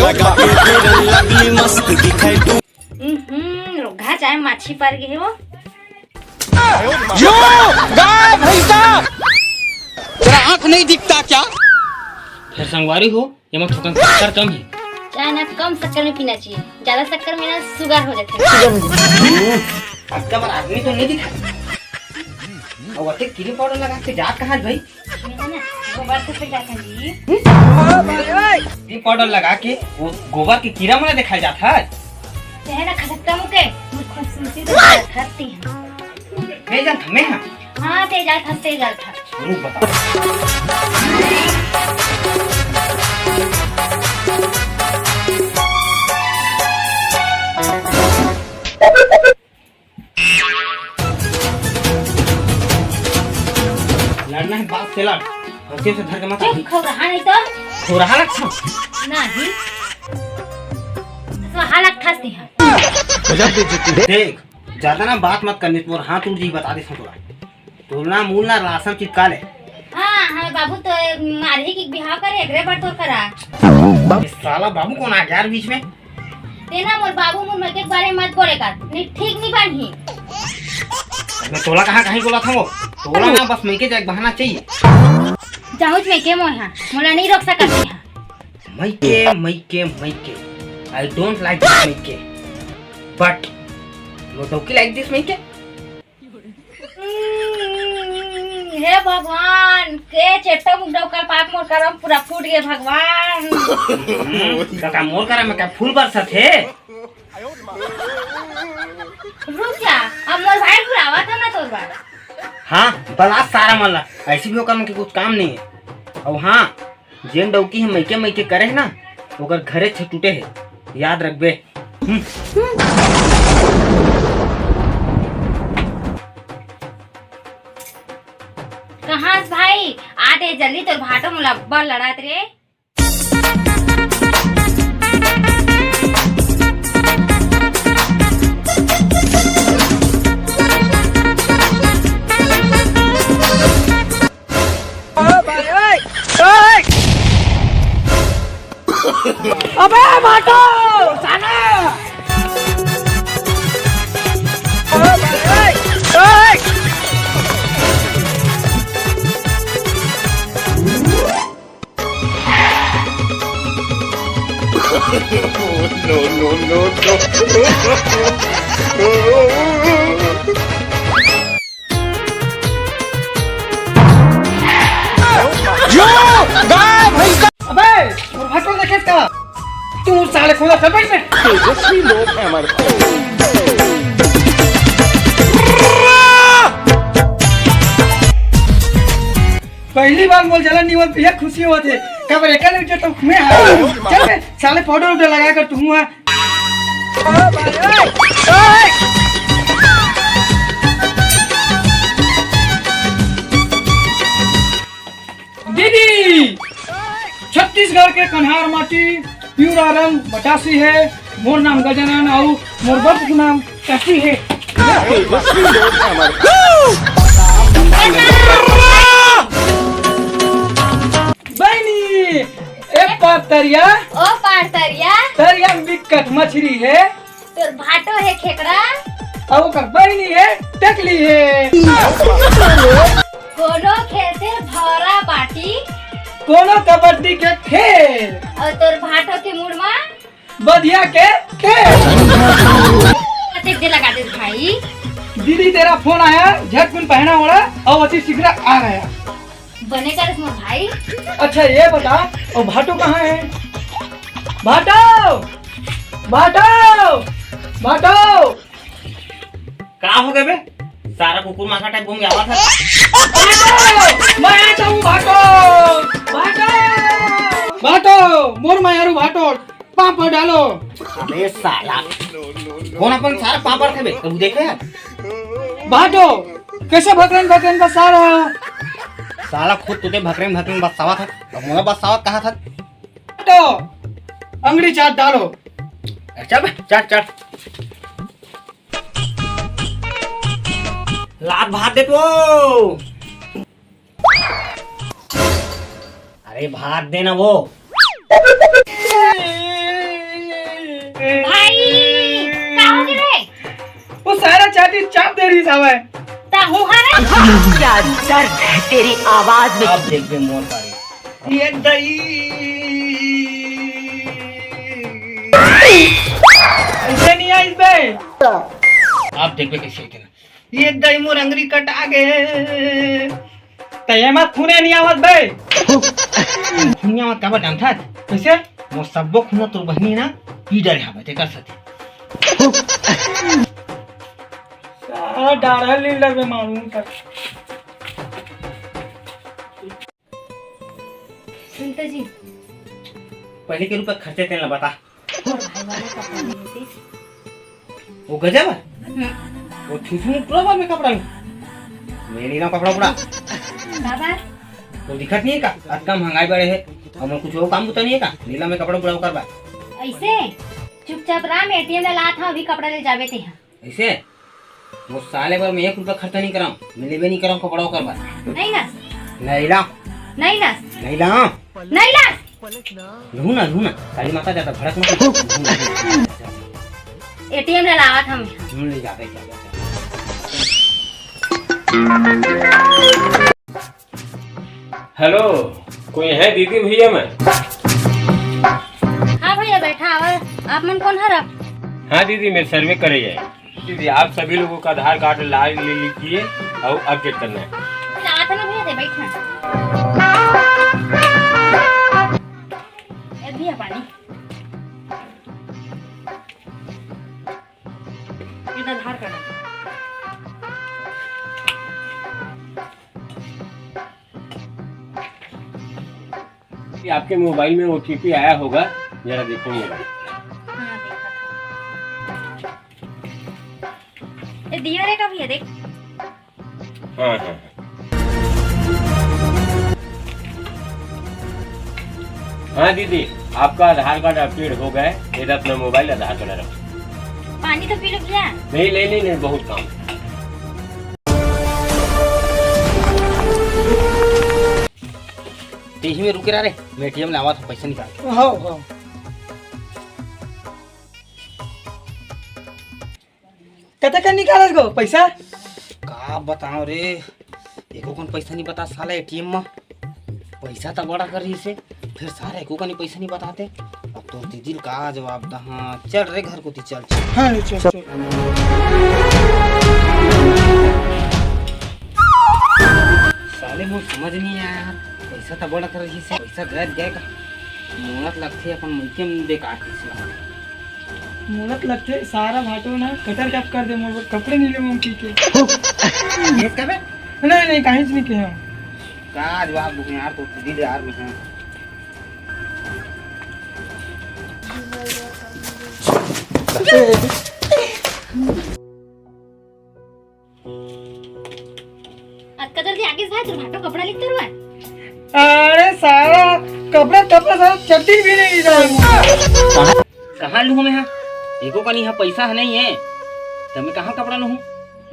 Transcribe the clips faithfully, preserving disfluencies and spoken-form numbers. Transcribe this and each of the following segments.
हम्म, रोगहा चाहे माछी पर गे हे वो। यो, गाय भैंसा। तेरा आंख नहीं दिखता क्या? फेर संगवारी हो, एमा थोकन शक्कर कम हे। चाय ना कम शक्कर में पीना चाहिए, ज्यादा शक्कर में ना शुगर हो जाथे। अतका बार आदमी तो नहीं दिखा। अउ अतेक क्रीम पाउडर लगा के जात कहाँ भाई? मेरा ना गोबर से फेंक जाता जी। क्रीम पाउडर लगा के वो गोबर के कीरा मन ला देखाए जात हे। ते हे ना खटकता मुके, मुझ खूबसूरती तो जात हत्ती है। मैं जान थमे हाँ। हाँ, ते जात हत्ते जात हत्ते। रूप बता। लड़ना है बाप से लड़, हंसी से धर के मत चुप, आही। खौरहा नहीं तो। खौरहा लगथस? नहीं। तो हालत खास नहीं है। देख, ज्यादा ना बात मत करनी, तोर हाथ टूट जी, बता दे तोला। तोर ना मूल ना राशन चिपका ले। हाँ, हमारे बाबू तो मारही की बिहाव करे, एकरे बर तोर करा। ये साला बाबू कौन आ गया यार बीच में? तेना मोर बाबू मोर मइके के बारे में मत बोले कर, नहीं ठीक नहीं बनही। मैं तोला कहाँ कहीं बोला था वो? तोला ना बस मइके जाए बहाना चाहिए। जाऊँ मइके मोहा, मोला नहीं रोक सकत है। मइके, मइके, मइके। I don't like this मइके। But मोर डौकी like this मइके। हम्म, हे भगवान, के चेट्टा मुंडा ओकर पाप मोर करम पूरा फूट गे भगवान। हम्म, तो का मोर करम में का फूल बरसत हे? रुक जा, अब मोर भाई बुलावा था ना तोर बर। हाँ, बला सारा मन ला, ऐसी भी ओकर मन के कुछ काम नहीं है। और हाँ, जेन डौकी हे मइके मइके करे हे ना, ओकर घरे छे टूटे हे, याद रखबे। हम्म। कहाँ से भाई? आ दे जल्दी, तोर भाटो मोला अब्बड़ लड़ात रे। अबे भाटो, साला! No, no, no, no। यो, गाय भैंसा। अबे, मोर भाटो देखे का? तू साले खोला कर बैठ में। तेजस्वी लोग हैं हमारे। पहली बार मोर जलन निवल पिया खुशी होत हे। काबर एकर उज्जत तो मैं हां। चल बे, साले पाउडर उडर लगा कर तू हां। दीदी, छत्तीसगढ़ के कन्हार माटी, पिवरा रंग बतासी हे। मोर नाम गजानन अउ मोर बाप के नाम काशी हे। बहिनी, ए पार तरिया, ओ पार तरिया। तरिया में बिकट मछरी हे। तोर भाटो हे खेकड़ा। अउ ओकर बहिनी हे टकली हे। कोनो खेलथे भौरा बाटी। कोनो कबड्डी के खेल। अउ तोर भाटो के मुड़ मा बधिया के खेल। कतेक दे लगा दे भाई। दीदी तेरा फोन आया, झटकुन पहना ओढ़ा अउ अति शीघ्र आ गया। बने करस मोर भाई। अच्छा ये बता, अउ भाटो कहाँ हे? भाटो! भाटो! भाटो! का हो गे बे? सारा कुकुर माथा टाइप घूम के आवत हे। भाटो! मैं आता हूँ भाटो! भाटो! भाटो! मोर मयारू भाटो! पापड़ डालो। अबे साला, कौन अपन सारा पापड़ थे बे? तू देखे यार। भाटो, कैसे भकरन भकरन बसा रहा? साला खुद तुझे भकरन भकरन बसावा था, अब मोला बसावा कहा था? भाटो, अंगड़ी चाट डालो। चल बे, चल, चल। लात भात दे तो। अरे भात दे ना वो। अरे चाप दे रही साहब है। ताहू हरे। क्या दर्द है तेरी आवाज में। आप देख बे मोर पारी। ये दई। ऐसे नहीं आइस बे। आप देख बे कैसे इतना। ये दई मोर अंगरी कटा गे। त एमा खूने नहीं आवत बे। खूने आवत काबर जानथस? कैसे? मोर सब्बो खून तोर बहिनी ना पी डरे हवे तेकर सेती। सारा डाढ़ा लीला बे मालूम कर। सुनता जी। पहले के रुपया खर्चे तेन ला बता। वो गजब है। हम्म। वो छुछू टुरा बार में कपड़ा में। मैं नीला कपड़ा उपड़ा। बाबा। वो दिखत नहीं है का? अतका महंगाई बढ़े है। हमन कुछ वो काम बुता नहीं है का? नीला में कपड़ा उपड़ा ओकर बार। ऐसे? चुपचाप रहा, मैं एटीएम ला लात हूँ, अभी कपड़ा ले जाबे ते यहाँ। ऐसे? वो साले बर मैं एक रुपया खर्चा नहीं कराऊं, मैं लेबे नहीं कराऊं कपड़ा ओकर बर। नहीं ना। नहीं ला। नहीं ना। नहीं ला। नहीं ला। लहू ना, लहू ना, काली माता ज्यादा भड़क मत। एटीएम ला लावत हम। हम्म, ले जाते क्या जाते। हेलो, कोई है दीदी भैया मैं? हाँ भैया, बैठा आवा। आप मन कौन हरा? हाँ दीदी, मेरे सर्वे करे जाए। दीदी, आप सभी लोगों का आधार कार्ड लाइव ले लीजिए और अपडेट करना है। लात ना भैया, दे बैठना। ए भैया पानी। ये आधार कार्ड। ये आपके मोबाइल में ओटीपी आया होगा, जरा देखो मोबाइल। हाँ, देखा था। ए, दिया रे का भैया, देख। हाँ, हाँ, हाँ। हाँ दीदी, आपका आधार कार्ड अपडेट हो गया है। ये अपना मोबाइल आधार कार्ड रखो। पानी तो पी लो भैया। नहीं, नहीं, नहीं, नहीं, बहुत काम। तेही में रुके रहा रे, मैं एटीएम लावा था, पैसा निकाल। हाँ, हाँ। कते का निकालत गो पैसा? का बताओ रे, एको कन पैसा नहीं बता साला एटीएम में। पैसा तो बड़ा कर रही से, फिर सारा एको कन पैसा नहीं बताते। अब तो दीदी का जवाब दहा। चल रे घर को ती चल, चल। हाँ, चल, चल। साले मोर समझ नहीं आया यार, पैसा तो बड़ा कर रही से, पैसा गए गए का। मोला तो लगथे अपन मइके में बेकार किसी। मोला तो लगथे सारा भाटो ना कटर कप कर दे, मोर बर कपड़े नहीं ले मोम पी के। ये कबे? नहीं, नहीं, काहीच नहीं कहे। का जवाब दूं यार, तो दिल यार में है। अतका जल्दी आगे भाई, तोर भाटो कपड़ा लिख तरुआ। अरे सारा कपड़ा, कपड़ा सारा चड्डी भी नहीं जाए। कहाँ लूँ मैं? हाँ, एको का नहीं है, पैसा है नहीं है, तो मैं कहाँ कपड़ा लूँ?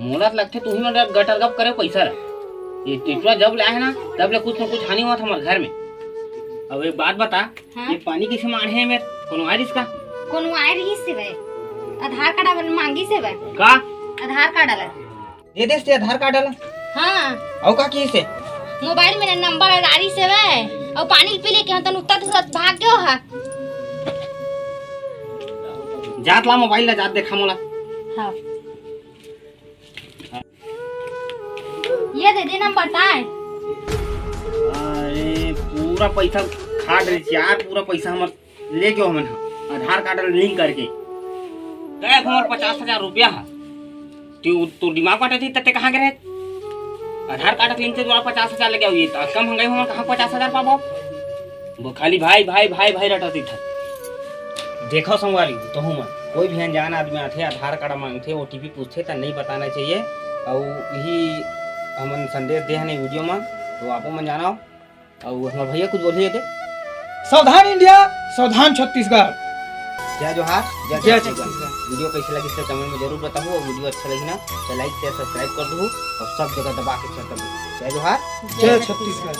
मोला तो लगथे तू ही मन गटर गप करे पैसा ला। ये टिटवा जब ले आए ना, तब ले कुछ न कुछ हानि हुआ था हमारे घर में। अब एक बात बता, हाँ? ये पानी किसे माढ़े में? कोनो आए रिस का? कोनो आए रिस से बे? आधार कार्ड अपन मांगी से बे? का? आधार कार्ड वाला। दे देस ते आधार कार्ड वाला। हाँ। अउ का किसे? मोबाइल में नंबर लगा रिस से बे। अउ पानी पी लेके हम तन उत्तर दिशा भाग गयो हा। जात ला मोबाइल ला, जात देखा मोला। हाँ। ये दे दे नंबर ताय। अरे पूरा पैसा खा डरे यार, पूरा पैसा हमर ले गयो हमन ह आधार कार्ड लिंक करके। गए हमर पचास हजार रुपया ह। तू तो दिमाग बाटे थी तते कहाँ के रहे? आधार कार्ड लिंक से तोरा पचास हजार ले गया, ये तो कम महंगाई हमन कहाँ पचास हजार पाबो? वो खाली भाई, भाई, भाई, भाई रटत दिखत। देखो संगवारी, तहू मन, कोई भी अनजान आदमी आथे, आधार कार्ड मांगथे, ओटीपी पूछथे, त नहीं बताना चाहिए। अउ यही हमन संदेश दे हन वीडियो में, तो आपो मन जानो। अउ हमर भैया कुछ बोलिए दे। सावधान इंडिया, सावधान छत्तीसगढ़। जय जोहार, जय जय छत्तीसगढ़। छत्तीसगढ़। वीडियो कैसे लगी, कमेंट में जरूर बताओ। और वीडियो अच्छा लगी ना, तो लाइक, शेयर, सब्सक्राइब कर दो और सब जगह दबा के शेयर कर दो। जय जोहार, जय छत्तीसगढ़।